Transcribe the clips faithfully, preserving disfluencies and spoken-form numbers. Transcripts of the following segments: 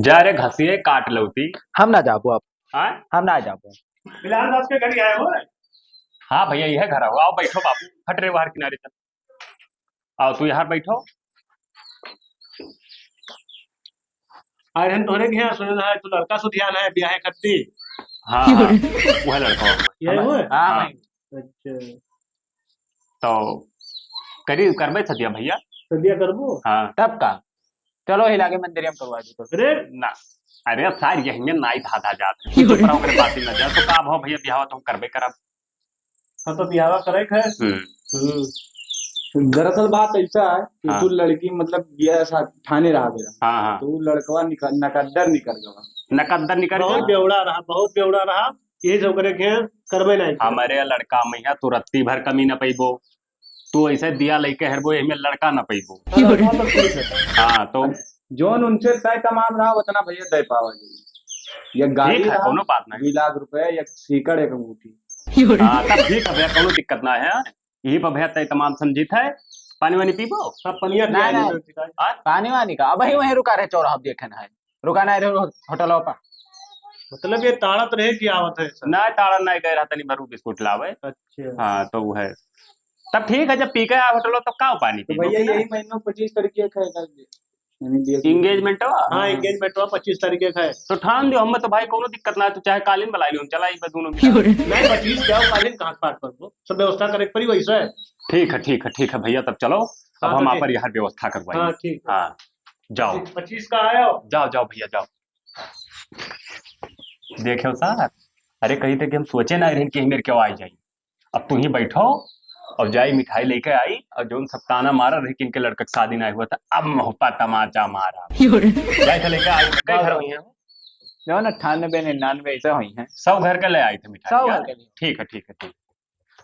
जा रे घसिये काट लौती। हम ना जाबो अब। हाँ? हम ना जाबो। बिलार दास के घर ही आए हो? हाँ भैया, यह घर हो। आओ बैठो बाबू, हट रे बाहर किनारे चल। आओ तू यहाँ बैठो। अरे हम तोहरे के यहाँ सुने ना है, तू लड़का सुधियान है, ब्याह है खत्ती। हाँ, हाँ, वह लड़का हो। यही हुए? हाँ, हाँ। अच्छा। तो करी, करबे सदिया भैया? सदिया करबो? हाँ। तब का? चलो, हिला के मंदिर हम करवा दी तो। अरे! ना। अरे, सार यही में नाई धाधा जात है। तू चुप रहो, ओकरे बात ही ना जा। तो का भाव भैया, बिहावा तो हम करबे करब। हाँ, तो बिहावा करे के है। हम्म। हम्म। दरअसल बात ऐसा है कि हाँ। तू लड़की, मतलब, बियाह सा-, ठाने रहा बेरा। हाँ, हाँ। तो वो लड़कवा निकल, नकद्दर निकल गवा। नकद्दर निकल बहुत गवा? बेवड़ा रहा, बहुत बेवड़ा रहा। यही सब करे के करबे नहीं करे। हमरे लड़का में है, तू रत्ती भर कमी न पइबो। तू ऐसे दिया लइके हरबो, एहमे लड़का न पइबो। हाँ, लड़का तो ठीक है। हाँ, तो जौन उनसे तय तमाम रहा, उतना भैया दे पावा जी। एक गाड़ी ठीक है, रहा, कौनो बात नहीं। दुई लाख रुपए, एक सीकड़, एक अंगूठी। हाँ, तब ठीक है भैया, कौनो दिक्कत ना है। यही पर भैया तय तमाम समझित है। पानी वानी पीबो? सब पनिया पिया नहीं, दे नहीं। दो, ठीक है। हाँ? पानी वानी का? अब वहीं, वहीं रुका रहे, चौराहा देखे ना है। रुका नहीं रहे हो-, होटलवा पर। मतलब ये ताड़त रहे कि आवत है सर? नहीं, ताड़त नहीं गए रहा, तनी भरू बिस्कुट लावे। अच्छा। हाँ, तो वो है। तब ठीक है, जब पी के आए होटलवा, तब का पानी तो पीबो भैया, कि ना? यही महीना पच्चीस तारीख के खाए खाए। यानी दिया कि एंगेजमेंटवा? हाँ, हाँ। एंगेजमेंटवा पच्चीस तारीख के है। तो ठान दियो, हमें तो भाई कोनो दिक्कत ना है, तू चाहे कालीन बुला लियो, हम चला इस पे दोनों मिला। नहीं, पच्चीस क्या हो, कालीन कहाँ से पाठ करबो? सब व्यवस्था करे के पड़ी वैसे। ठीक है, ठीक है, ठीक है भैया, तब चलो, अब हाँ, हम तो आप ठीक। पर यहाँ व्यवस्था करवाएंगे। हाँ, ठीक है। हाँ। जाओ। पच्चीस का आयो। जाओ, जाओ भैया, जाओ। देखो सर, अरे कही थे कि हम सोचे ना रहे कि मेरे क्यों आई जाई। अब तू ही बैठो और जाई मिठाई लेके आई और जौन सब ताना मारा रहे कि इनके लड़का के शादी नहीं हुआ था, अब मुँह पर तमाचा मारा। यो रे। जाए थे लेके आई, कई घर हुई हैं? जौन अट्ठानबे निन्यानवे ऐसा हुई हैं। सब घर के ले आई थे मिठाई, सब यार। घर के लिए। ठीक है, ठीक है, ठीक।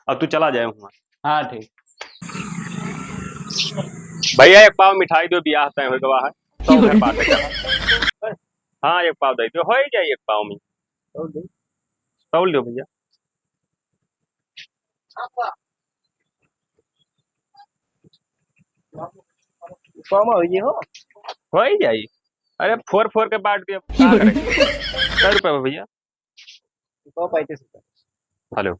अब तू चला जाए हुआ। हाँ, ठीक। भैया, एक पाव मिठाई दो, बियाह तय हो गवा है। सौ घर बाटे का। हाँ, एक पाव दे दो, हो ही जाए एक पाव में। तौल दे। तौल दो भैया। पाव में हो ये हो? हो ही जाई। अरे, फोर फोर के बांट दिया, का करें? कै रुपया बा भैया? सौ पैंतीस रुपया। हेलो।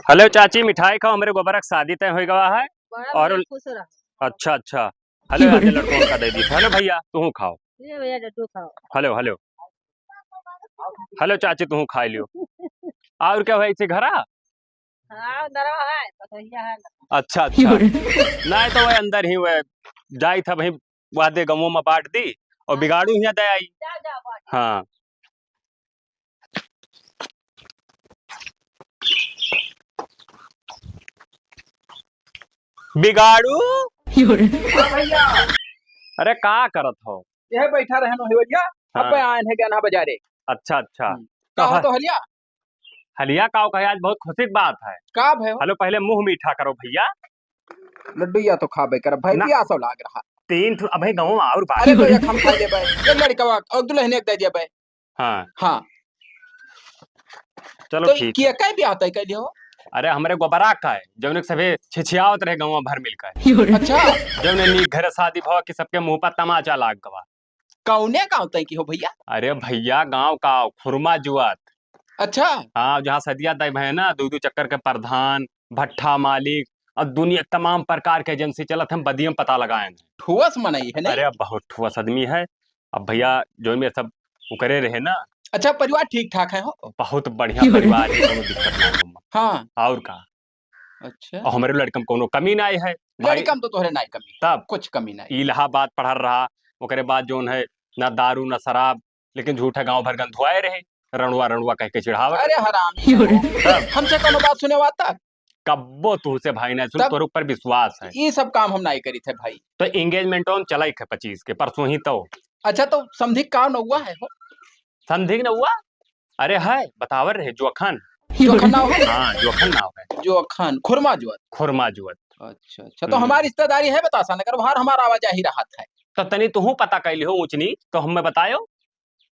हेलो चाची, मिठाई खाओ, हमरे गोबरा के शादी तय होइ गवा है। बड़ा और भैया खुश रहो। अच्छा, अच्छा। हेलो, यार, लड़कों का दे दी। हेलो भैया, तू खाओ। ये भैया, लड्डू खाओ। हेलो, हेलो। हेलो चाची, तू खाई लियो। और क्या है इसे घरा? हाँ, अंदरवा है, पतोहिया है ना। अच्छा, अच्छा। नहीं तो वह अंदर ही वह जाई था, वहीं वादे गाँवों में बांट दी और हाँ। बिगाड़ू हियाँ दे आई। जा, जा, बांट। हाँ। बिगाड़ू? हाँ भैया। अरे का करत हो? यह बैठा रहन हो भैया, हाँ। अब आयन है गहना बाजारे। अच्छा, अच्छा। हम्म। तो कहाँ ह-, तो हलिया? हलिया का कहे, आज बहुत खुशी की बात है। का भय हो? हेलो, पहले मुंह मीठा करो भैया। लड्डू या तो खाबे कर भाई, ना। प्यासो लाग रहा। तीन ठो, अबे गाँव में और बात। अरे तो एक हम खा लेबे, एक लड़कवा और दुल्हन एक दे देबे। हाँ। हाँ। चलो तो ठीक किया है। कै ब्याह तय कैली हो? अरे हमरे गोबरा का है, जौन एक सभे छिछियावत रहे गाँव भर मिलकर। अच्छा। जौन नी घर शादी भवा कि सबके मुंह पर तमाचा लाग गवा। कौने गाँव तय की हो भैया? अरे भैया, गाँव का खुरमा जुआत। अच्छा। हाँ, जहाँ सदिया तय भय ना, दू दू चक्कर के प्रधान, भट्ठा मालिक और दुनिया तमाम प्रकार के एजेंसी चलत, हम बदियम पता लगाए हैं। ठोस मनई है नहीं? अरे बहुत ठोस आदमी है। अब भैया, जो में सब उकरे रहे ना। अच्छा, परिवार ठीक ठाक है हो? बहुत बढ़िया परिवार है, कोनो दिक्कत ना है। हाँ। और का? अच्छा। और हमरे लड़कन में कोनो कमी ना है। भाई, लड़कन में तो तोहरे ना कमी। तब? कुछ कमी ना। इलाहाबाद पढ़ल रहा, ओकरे बाद जौन है, ना दारू, ना शराब, लेकिन झूठा गाँव भर गंधुआए रहे, रणुआ, रणुआ कह के चिढ़ावत। अरे हरामी हो। तब? हमसे कोनो बात सुने वाता? कब्बो तुहसे भाई ना सुन, तब तोर ऊपर विश्वास है। ई सब काम हम नाई करी थे भाई। तो एंगेजमेंट हम चलाई थे पच्चीस के, परसों ही तो। अच्छा, तो समधी का नौवा है हो? समधी के नौवा? अरे है, बतावर रहे, जोखन। जोखन नाव है? हाँ, जोखन नाव है। जोखन, खुरमा जुअत। खुरमा जुअत। अच्छा, अच्छा, तो हम्म। हमारी रिश्तेदारी है बतासा नगर, बाहर हमारा आवाजाही रहत है। तो तनी तुहू पता कैली हो ऊंच नीच, तो हमें बतायो।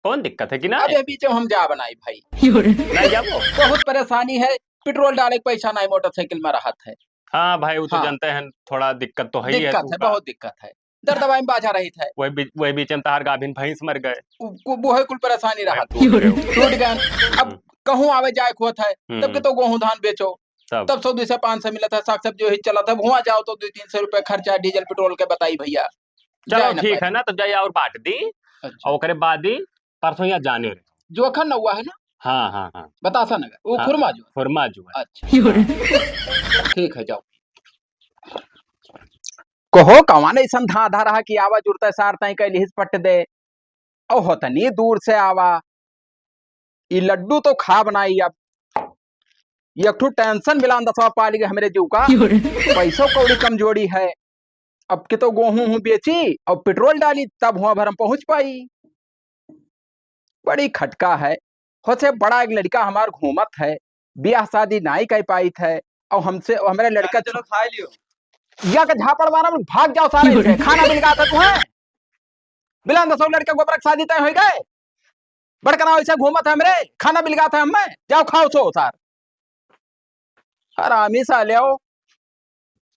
कौन दिक्कत है कि ना? अब ये बीच में हम जा बनाई भाई। नहीं जाबो। बहुत परेशानी है, पेट्रोल डाले के पैसा नहीं मोटरसाइकिल में रहत है। हाँ भाई, वो तो हाँ। जानते हैं, थोड़ा दिक्कत तो है ही है, दिक्कत है, बहुत दिक्कत है। दर दवाई में बाझा रहित है। वही बीच, वही बीच में तहार गाभिन भैंस मर गए। उ-, उ-, वो है कुल परेशानी वही रहत। टूट गए। टूट गए। अब हम्म। कहूँ आवे जाए के होत है, तब हम्म। के तो गेहूं धान बेचो, तब। तब सौ दो सौ पाँच सौ मिलत है, साग सब्जी वही चलत है, हुआ जाओ तो दो तीन सौ रुपये खर्चा डीजल पेट्रोल के बताई भैया। चलो जाए ना ठीक पाए। है ना, तो जाइए और बांट दी, अच्छा। और ओकरे बाद ही परसों यहाँ जाने रहे। जोखन नौवा है ना? हाँ, हाँ, हाँ। बतासा नगर, वो हाँ, खुरमा जो है। खुरमा जो है। अच्छा। ठीक है, जाओ। कहो, कवन ऐसन धांधा रहा कि आवा जुड़ता सार तय कैलिहिस पट दे, और होतनी दूर से आवा, ई लड्डू तो खाब नाई अब। एक ठो टेंशन मिलान दसवा पाली के हमरे जीव का, पैसो कौड़ी कमजोरी है। अब के तो गेहूं हूं बेची और पेट्रोल डाली, तब हुआ भर हम पहुंच पाई। बड़ी खटका है। होसे बड़ा एक लड़का हमार घूमत है, ब्याह शादी नाई कर पाइत है, और हमसे, हमरे लड़का चलो खा लियो। या के झापड़ मारा, भाग जाओ सारे से। खाना बिलगा था तुम्हें, बिलान दसो लड़का गोबरक शादी तय हो गए, बड़कना वैसे घूमत है हमरे, खाना बिलगा था हमें, जाओ खाओ सो सार। हरामी साले हो,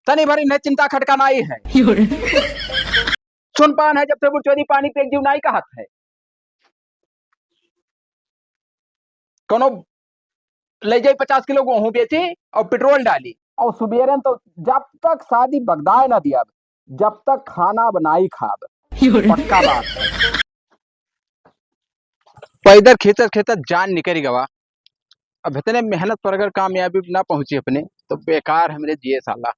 तनी भर इन्हें चिंता खटका नाई है। सुन पान है जब से बुरचोदी पानी पेक जीव नाई कहत है। कोनो ले जाई पचास किलो गेहूं बेची और पेट्रोल डाली और सुबेरे तो जब तक शादी बगदाए ना दिया, जब तक खाना बनाई खाब। पक्का बात है। पैदल खींचत खींचत जान निकल गवा। अब इतने मेहनत पर अगर कामयाबी ना पहुंची अपने, तो बेकार हमरे जिए साला।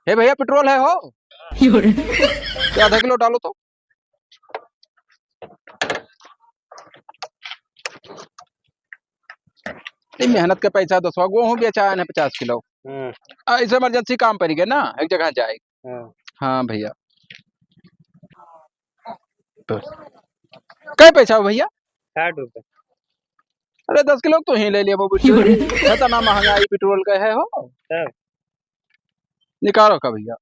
हे भैया, पेट्रोल है हो? ये आधा किलो डालो तो। नहीं, मेहनत के पैसा दसवा गेहूं बेचा है पचास किलो। हम्म। आ, ऐसे इमरजेंसी काम पड़ गया ना, एक जगह जाए। हाँ। हाँ भैया। तो कै पैसा हो भैया? साठ रुपये। अरे, दस किलो तो ही ले लिया बाबू। क्यों रे? इतना महंगाई पेट्रोल का है हो। तब? निकालो का भैया।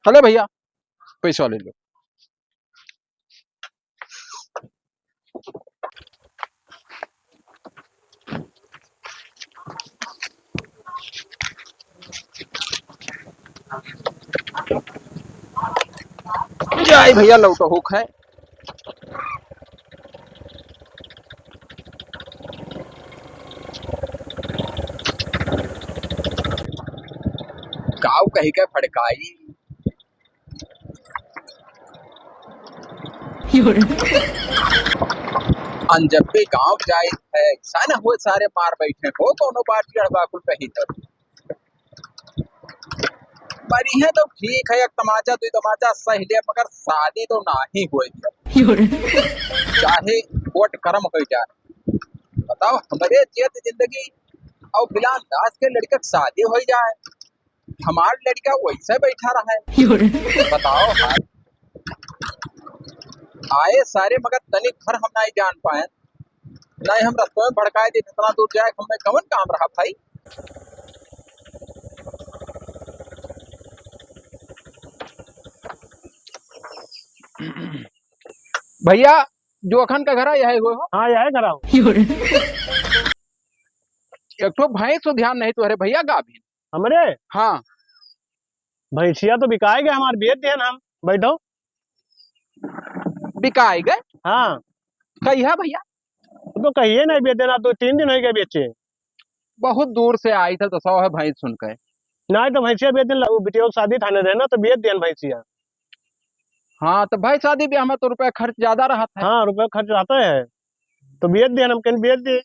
हेलो भैया, पैसा ले लो। जाए भैया, लौटो हो खाए। गाँव कहीं का फड़काई। अन जब भी गाँव जाए है, ऐसा न हो सारे मार बैठे हो, कोनो बात अड़बा कुल कही तब। मरी है तो ठीक है, एक तमाचा, दो तमाचा सह ले, मगर शादी तो नाही होई। चाहे कोट करम हो जाए। बताओ, हमरे जियत जिंदगी और बिलान दास के लड़के के शादी हो जाए, हमार लड़का वैसे बैठा रहा है। बताओ हाल। आए सारे, मगर तनिक भर हम नहीं जान पाए, नहीं हम रस्तों में भड़काए दे, इतना दूर जाए, हमें कवन काम रहा भाई? भैया, जोखन का घर है, यही हो? हाँ, यही घर हो। एक ठो भैंस तो ध्यान नहीं तो, अरे भैया, गाभिन। हमरे? हाँ। भैंसिया तो बिकाए गए हमार, बेच दिहन हम। बैठो। बिकाए गए? हाँ। कहिया भैया? वो तो कहिए नहीं बेच देना, दो तीन दिन हो गए बेचे। बहुत दूर से आई था, तो सौ है भैंस सुन के। नहीं तो भैंसिया बेच देना, वो बिटिया की शादी थाने रहे ना, तो बेच दिहन भैंसिया। हाँ, तो भाई शादी ब्याह में तो रुपया खर्च ज्यादा रहत है। हाँ, रुपया खर्च रहता है, तो बेच दिहन हम, कहीं बेच दिए।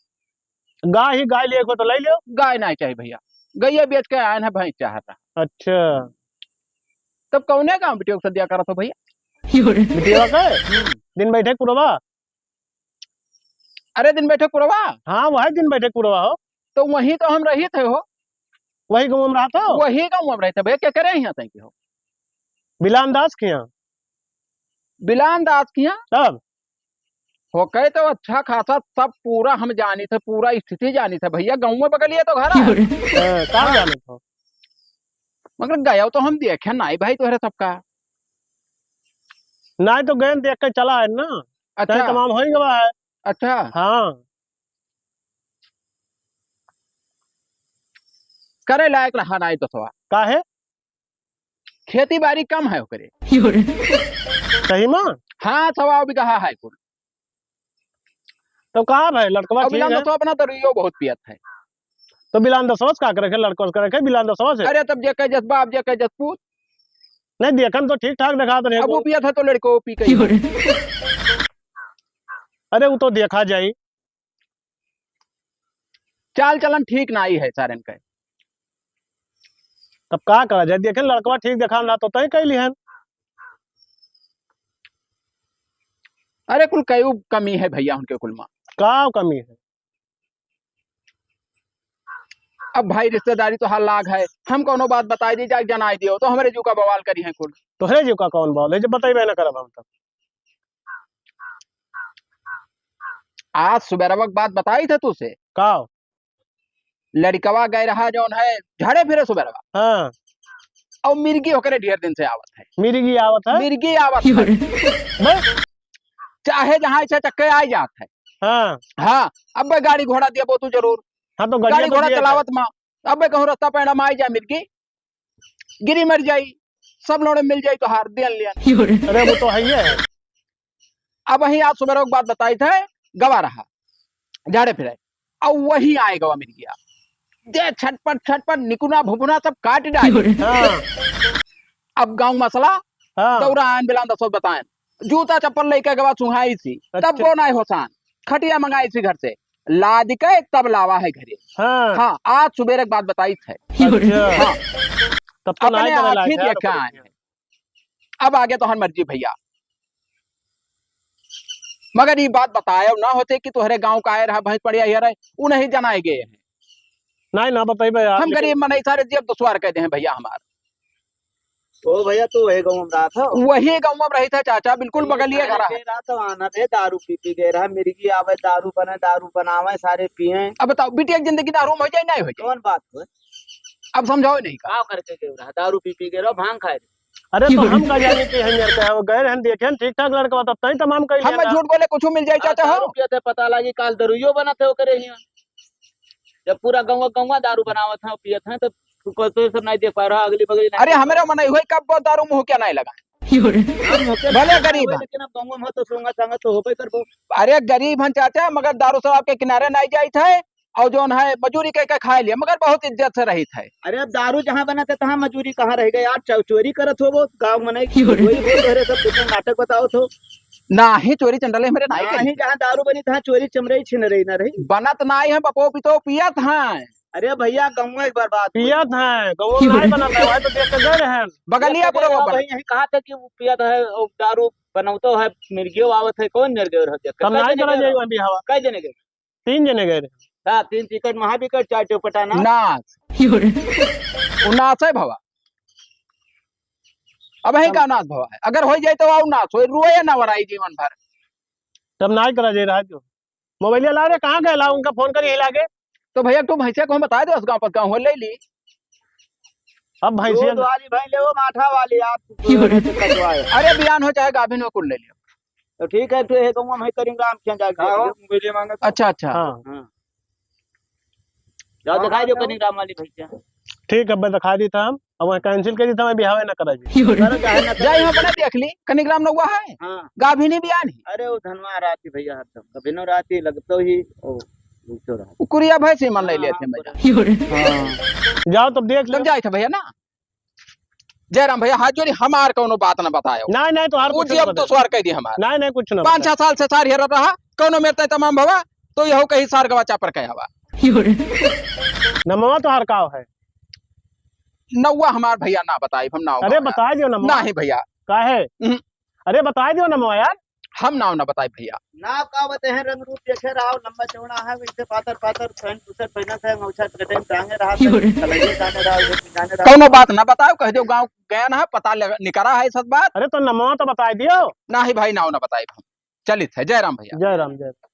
गाय ही गाय लिए को तो ले लियो। गाय नहीं चाहिए भैया, गैया बेच के आए हैं, भैंस चाहता। अच्छा। तब कौने गाँव बिटिया के सदिया करत हो भैया? बिटिया का? हम्म। दिन बैठे कुरवा। अरे दिन बैठे कुरवा? हाँ, वही दिन बैठे कुरवा हो। तो वहीं तो हम रहित है हो। वही गाँव में रहत हो? वही गाँव में रहत है भैया, के करे यहाँ तय के हो? बिलान दास के यहाँ। बिलान दास के यहाँ? तब? होके तो अच्छा खासा सब पूरा हम जानी थे, पूरा स्थिति जानी थे भइया, गाँव में बगलिए तो घर है। हाँ, का हाँ। जाने तो? मगर गयो तो हम देखे नाई भाई तोहरे सबका। नाई तो गए देख के चला है ना। अच्छा। तमाम हो ही गवा है। अच्छा। हाँ। करे लायक रहा नाई तो सवा। काहे? खेती बाड़ी कम है ओकरे। सही में? हाँ, सवा बिगहा है कुल। तो कहाँ भाई लड़कवा अब ठीक बिलान है? दसवा अपना दरुइयो बहुत पियत है। तो बिलान दसवा से का करे के लड़कवा से करे के बिलान दसवा से? अरे तब जे कह जस बाप जे कह जस पूत। नहीं देखन तो ठीक ठाक दिखात रहे अब वो को। पियत है तो लड़को पी के ही। अरे वो तो देखा जाई। चाल चलन ठीक नाई है सारन के। तब का करा जाए? देखे लड़कवा ठीक देखा ना तो तय कैली हन। अरे कुल कई कमी है भइया उनके कुल मा। का कमी है? अब भाई रिश्तेदारी तो हर लाग है, हम कौनो बात बताई दी जाए जनाई दियो तो हमरे जू का बवाल करी हैं कुल। तोहरे जू का कौन बवाल है जब बताइबे ना करब हम तब। आज सुबेरवा के बात बताई थे तुसे। का? लड़कवा गए रहा जौन है झाड़े फिरे सुबेरवा। हाँ। और मिर्गी होकरे ढेर दिन से आवत है। मिर्गी आवत है? मिर्गी आवत है। बस। चाहे जहाँ ऐसे चक्के आ जात है। हाँ। हाँ, अब गाड़ी घोड़ा दिया तू जरूर। हाँ, तो गाड़ी घोड़ा चलावत माँ, अब कहूँ रास्ता पैंडा में आई जाए मिर्गी, गिरी मर जाई, सब लोड़े मिल जाई तोहार देन लेन। अरे वो तो है ही है। अब वही आज सुबह के बात बताई थे, गवा रहा झाड़े फिरे, और वही आए गवा मिर्गिया, दे छटपट छटपट निकुना भुभुना सब काट डाली। हाँ। अब गाँव मसला, हाँ। दौरा आयन बिलान दसो बतायन, जूता चप्पल लेके गवा सुहाई सी, तब अच्छा। वो नाई होसान, खटिया मंगाई सी घर से, लाद के तब लावा है घरे। हाँ। हाँ, आज सुबेरे के बात बताई थे। अच्छा। हाँ। तब तो नाई अपने करे लायक आँखी है, देखा आए हैं। अब आगे तोहर मर्जी भइया, मगर ई बात बतायो ना होते कि तोहरे गाँव का आए रहा, भैंस पड़िया हिया रहे, उ नहीं जनाए गए हैं। नाई ना बताइबे यार, हम लेकिन गरीब मनई सारे जेब दुश्वार कह दे हैं भइया हमार। ओ भइया, तू वही गाँव में रहा था? वही गाँव में रही था चाचा, बिल्कुल बगलिए घर है। रहा था, आना रे, दारू पी पी गए रहा, मिर्गी आवे, दारू बने, दारू बनावे, सारे पिए। अब बताओ, बिटिया की जिंदगी दारू में हो जाए, नहीं हो जाए? कौन बात हो? अब समझाओ नहीं का। का करके गए रहा? दारू पी पी गए रहा, भांग खाए रहे। अरे तो हम का जाने कि हम यार कहे, गए रहन, देखे हैं, ठीक ठाक लड़का, तब तई तमाम कई हम लेना। झूठ बोले, कुछ मिल जाए, आज चाचा हो। दारू पियत है, पता लागी, काल दरुइयो बनत है ओकरे हियां। जब पूरा गौवा, गौवा दारू बनावत हैं, पियत हैं, तो तू कहते सब नहीं देख पा रहा, अगली बगली नहीं अरे, देख पा हमरे रहा। मन हुए, कब वो दारू मुंह क्या नहीं लगा? हम होके भले नहीं गरीब होए, है। लेकिन अब गौवा में हो तो सोंगा संगा तो होबे करबो। अरे, गरीब हैं चाचा, मगर दारू शराब के किनारे नहीं जाइत है। और जौन है, मजूरी कह के खाए लिया, मगर बहुत इज्जत से रहित है। अरे, अब दारू जहाँ बनत है, तहाँ मजूरी कहाँ रह गई यार? चौ-, चोरी करत हो वो गाँव में नहीं, वही बोल रहे सब, कितना नाटक बताओ थो। नाही, चोरी चंडले हमरे नाही करी। नाही, जहाँ दारू बनी, तहाँ चोरी चमरई छिनरई न रही। बनत नाही है, बपो पितो पियत हैं। अरे भइया, गौवा एक बार बात पियत हैं, गौवा नाही बनत है, वही तो देख के गए रहे हैं। बगलिया देख के गए रहे, भाई, यही कहा था कि वो पियत है, वो दारू बनौतो है, मिर्गियो आवत है, कौन मिर्गियो रह देख के? तब नाही करा जाई वहाँ भी हवा। कई जने गए? तीन जने गए रहे। हाँ, तीन टिकट, महा विकट, चार चौपटा ना। नाच। यो रे। वो नाच है भवा। अब यही तब का नाच भवा है? अगर हो जाए तो आओ नाच, हो रोए ना वराई जीवन भर। तब नाच करा जाए रहा जो। मोबाइल ला रे, कहाँ गए ला? उनका फोन करी हिला के। तो भइया, तू भैंसिया को हम बता दो, उस गाँव पर गाँव हो ले ली। अब भैंसिया दूध वाली भैंस ले, वो माठा वाली, आप यो रे। अरे बियान हो चाहे गाभिन हो, कुल ले लियो। तो ठीक है, तो ये कहूँगा, मैं करीम राम के यहाँ जाके हाँ, देख लो। मुझे मांगा था। अच्छा, अच्छा। हाँ। हाँ। जाओ, दिखाई दो करीम राम वाली भैंसिया। ठीक है, मैं दिखा दी था हम, अब वहाँ cancel कर दी था, मैं बिहावे ना करा जी। यो रे। करो चाहे ना करो। जाई हम अपने देख ली, कनिक राम नौवा है। हाँ। गाभिनी बियान ही। अरे, वो धनवा राती भैया हरदम, कभी नो राती लगतो ही, ओ, भूखो रहा। वो कुरिया भैंस ही मन ले हाँ, लेते हाँ, मजा। कुरिया। यो रे। हाँ। जाओ तब देख लो। तब जाई था भैया ना। जयराम भैया, हाथ जोड़ी, हमार कौनो बात ना बतायो। नहीं, नहीं, तोहार वो कुछ जी ना अब तो बतायो। स्वर कह दी हमार। नहीं, नहीं, कुछ ना पाँच बतायो। छह साल से सार हेरा रहा, कौनो मेरे तय तमाम भवा, तो यहो कहीं सार गवा चापर कह हवा। यो रे। नमवा तोहार का है? नौवा हमार भैया ना बताई, हम ना अरे, बता दियो नमवा। नहीं भैया। काहे? हम्म। अरे, बता दियो नमवा यार। हम नाव ना बताई भैया। नाव का बताए हैं, रंग रूप देखे रहा, लंबा चौड़ा है, वैसे पातर पातर, पैंट बुशर्ट पहनत है, मौछा कटिंग टांगे रहा, यो रे। कलैया जाने रहा, ये जाने रहा। कौनो बात ना बताओ, कह दो गाँव गया ना, पता लगा, निकरा है सब बात। अरे तो नमवा तो बताई दियो। नाही भाई, नाव ना बताई हम। चलित है। जय राम भइया। जय राम, जय राम।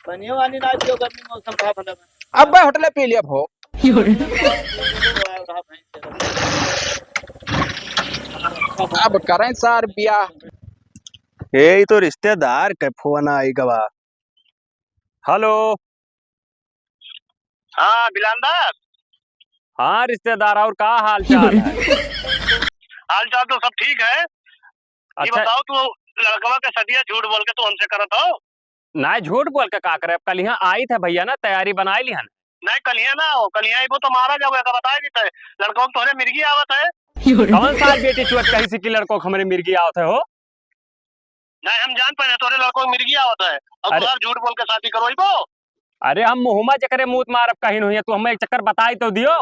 पनियो वानी ना पियो, गर्मी मौसम खराब होले बा। अब्बे होटले पी लिया भो। अब करें सार बियाह। ए, ई तो रिश्तेदार के फोन आई गवा। हेलो। हाँ, बिलांदर। हाँ रिश्तेदार, और का हाल चाल है? हाल चाल तो सब ठीक है। ये अच्छा। बताओ, तू लड़कवा के सदिया झूठ बोल के तू हमसे करत हो? नाहीं, झूठ बोल के का करे? अब कलिहाँ आइत है भइया ना, तैयारी बनाई लिहन। नाहीं, कलिहाँ ना हो, कलिहाँ अइबो तो मारा जाबो, एका बताई देत है। लड़कवा के तोहरे मिर्गी आवत है। कौन सार बेटी चुअत कहिस कि लड़कवा के हमरे मिर्गी आवत है हो? नाहीं, हम जान पाए ना, तोहरे लड़कवा के मिर्गी आवत है और अरे। तोहार झूठ बोल के शादी करवाइबो। अरे हम मुँहमा जेकरे मूत मारब कहिन हुइया, तू हमें एक चक्कर बताई तो दियो।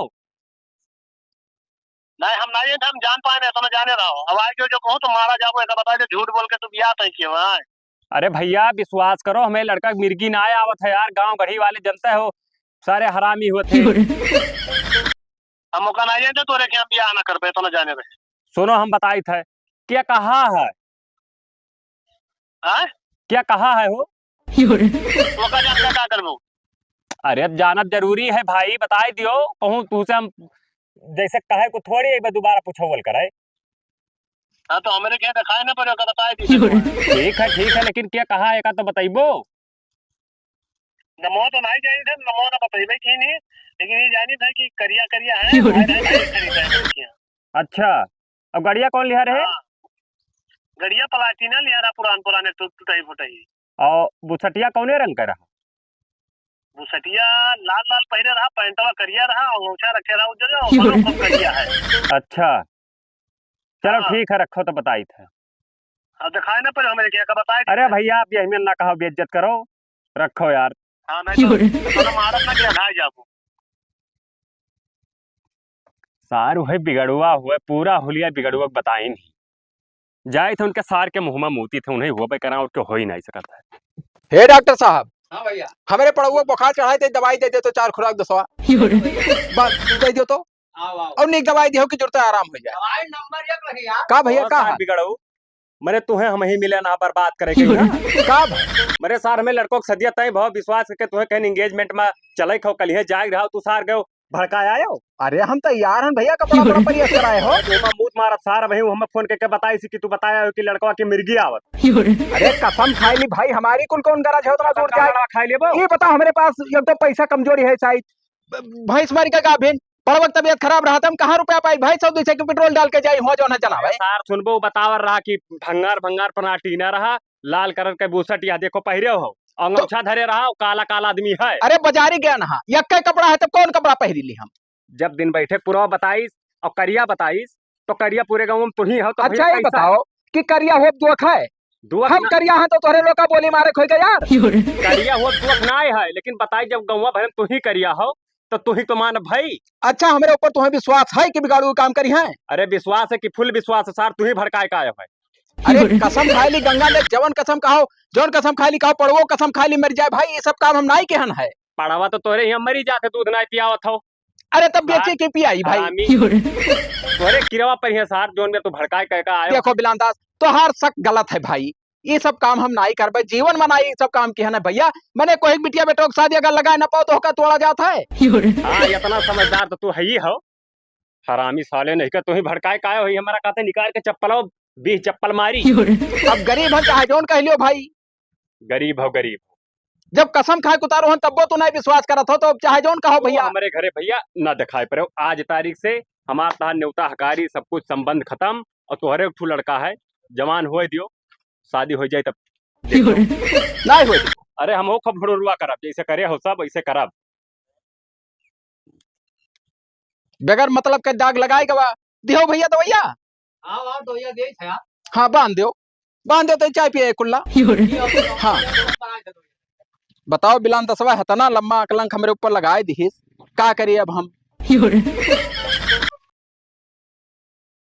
नाहीं, हम नाहीं, हम जान पाए ना, इतना जाने रहो। अब आए जो, जो कहूँ तो मारा जाबो, एका बताई दे, झूठ बोल के तू बियाह तय किए भाई। अरे भइया, विश्वास करो, हमें लड़का के मिर्गी नाहीं आवत है यार, गाँव गढ़ी वाले जनते हो, सारे हरामी होत हैं। हम ओका नाहीं जानते, तोरे के हम बियाह ना करबे, इतना जाने रहे। सुनो, हम बताइत है, क्या कहा है? हाँ? क्या कहा है हो? ओका जान के का करबो? अरे, अब जानब जरूरी है भाई, बताई दियो, कहूँ तुसे हम जैसे कहे को थोड़ी एक बार दोबारा पूछो बोल करे। हाँ, तो हमरे के देखाए ना पड़े, ओका बताई दी। ठीक है, ठीक है, लेकिन क्या कहा है, एका तो बताइबो? नमो तो नाहीं जानी थे, नमो ना बतइबे की नहीं, लेकिन ये जानी था कि करिया करिया है, भाई, भाई, भाई, खरीदा है लड़कियाँ। अच्छा, अब गड़िया कौन लिहा रहे? हाँ, गड़िया प्लाटिना लिहा रहा, पुरान पुरान, एक तो टूटही फुटही। और बुसटिया कौने रंग का रहा? बुसटिया लाल लाल पहिरे रहा, पैंटवा करिया रहा, अंगोछा रखे रहा उज्जर, और खूब करिया है। अच्छा, चलो हाँ। ठीक है, रखो तो बताइत है। अब देखाए ना पड़े हमरे के, का बताए अरे देते। भइया, आप यही में ना कहो, बेइज्जत करो, रखो यार। हाँ, नहीं तो, तो मारत ना कि अघाए जाबो। सार उहे बिगड़ुआ हुए, पूरा हुलिया बिगड़ुआ के बताइन ही। जाइत है उनके सार के मुँहमा मूतित है, उन्हें हुआ पे करा, और क्यों हो ही नहीं सकत है। हे डॉक्टर साहब। हाँ भइया। हमरे पड़ुआ बुखार चढ़ाए थे, दवाई दे दे तो चार खुराक दसवा। बस, दे दियो तो। आओ, आओ। और नीक दवाई दियो कि जुरता आराम हो जाए। दवाई नंबर एक रही यार। का भइया, और का सार है? बिगड़ो, मने तुहें हमहीं मिले ना बर्बाद करे के ना। का भइया? मने सार हमें लड़कों के सदिया तय भाव विश्वास करके तुहें कहीं engagement में चले खाओ, कलिहे जाए रहा, तू सार गयो भड़काए आयो। अरे हम तैयार हन भइया, कपड़ा उपड़ा press कराए हो। तो ओमा मूत मारत सार, वही हमें फोन करके बताइस कि तू बताया हो कि लड़कवा के मिर्गी आवत। अरे कसम खाई ली भाई, हमारी कुल कौन गरज है, तो मैं दूर जाए। खाई लेबो। ये बताओ, हमरे पास एक तो पैसा कमजोरी है शायद, भैंस मारी का गाभिन, पड़वा के तबियत खराब रहा, तो हम कहाँ रुपया पाई भाई? सौ दो सौ के पेट्रोल डाल के जाई, हुआ जौन है चलावे। सार सुनबो, बतावर रहा कि भंगार भंगार प्लाटिना रहा, लाल कलर के बुसट, यह देखो पहिरे हो, अंगोछा धरे रहा, काला काला आदमी है। अरे बाजारी गया ना, यक्के कपड़ा है, तब कौन कपड़ा पहिरी ली हम? जब दिन बैठे पुरवा बताइस और करिया बताइस, तो करिया पूरे गाँव में तुही हो, तो अच्छा, भैया ये कैसा बताओ कि करिया होब दुख है? दुख हम ना। करिया हैं तो तोहरे लोग का बोली मारे खोई के यार। करिया होब दुख ना है, लेकिन बताई जब गौवा भरे में तुही करिया हो, तो तुही तो मान भाई। अच्छा, हमरे ऊपर तुम्हें विश्वास है कि बिगाड़ू काम करी है? अरे विश्वास है कि full विश्वास है सार, तुही भड़काए का आयो है। अरे कसम खाई ली गंगा ने, जवन कसम खाओ, जवन कसम खाई ली खाओ, पड़वो कसम खाई ली मर जाए भाई, ये सब काम हम नाई केहन है। पड़वा तो तोरे यहाँ मरी जाते, दूध नाई पियावत हो। अरे तब बेचे के पियाई भाई। हरामी। तोरे किरवा पर है सार, जोन में तू भड़काए कह का आयो। देखो बिलान दास, तोहार शक गलत है भाई, ये सब काम हम नाई करबे, जीवन में नाई ये सब काम किहन है भइया। मने कोई बिटिया बेटो के शादी अगर लगाए ना पाओ तो ओका तोड़ा जात है। हाँ, इतना समझदार तो तू है ही हो। हरामी साले नहीं का, तू ही भड़काए का आयो है, हमारा कहते निकाल के चप्पल हो, बीस चप्पल मारी। अब गरीब हम चाहे जौन कह लियो भाई। गरीब हो, गरीब। जब कसम खाए के उतारो हन, तब्बो तू नहीं विश्वास करत हो, तो अब चाहे जौन कहो तू भइया। हमरे घरे भइया ना दिखाई पड़े। आज तारीख से हमार तहार नेवता हकारी, सब कुछ संबंध खत्म। और तोहरे एक ठू लड़का है, जवान होए दियो, शादी हो जाए तब देखो। नहीं होए दियो। अरे हम हो खूब ढुरुआ करब, जैसे करे हो सब, वैसे करब। बगैर मतलब के दाग लगाए गवा। दिहो भइया दवैया। हाँ, हाँ, दवैया दे था यार। हाँ, बांध दो। बांध दो तो चाय पिए कुल्ला। हाँ। बताओ बिलान दसवा, हतना लम्बा अकलंक हमरे ऊपर लगाए दिहिस, का करी अब हम?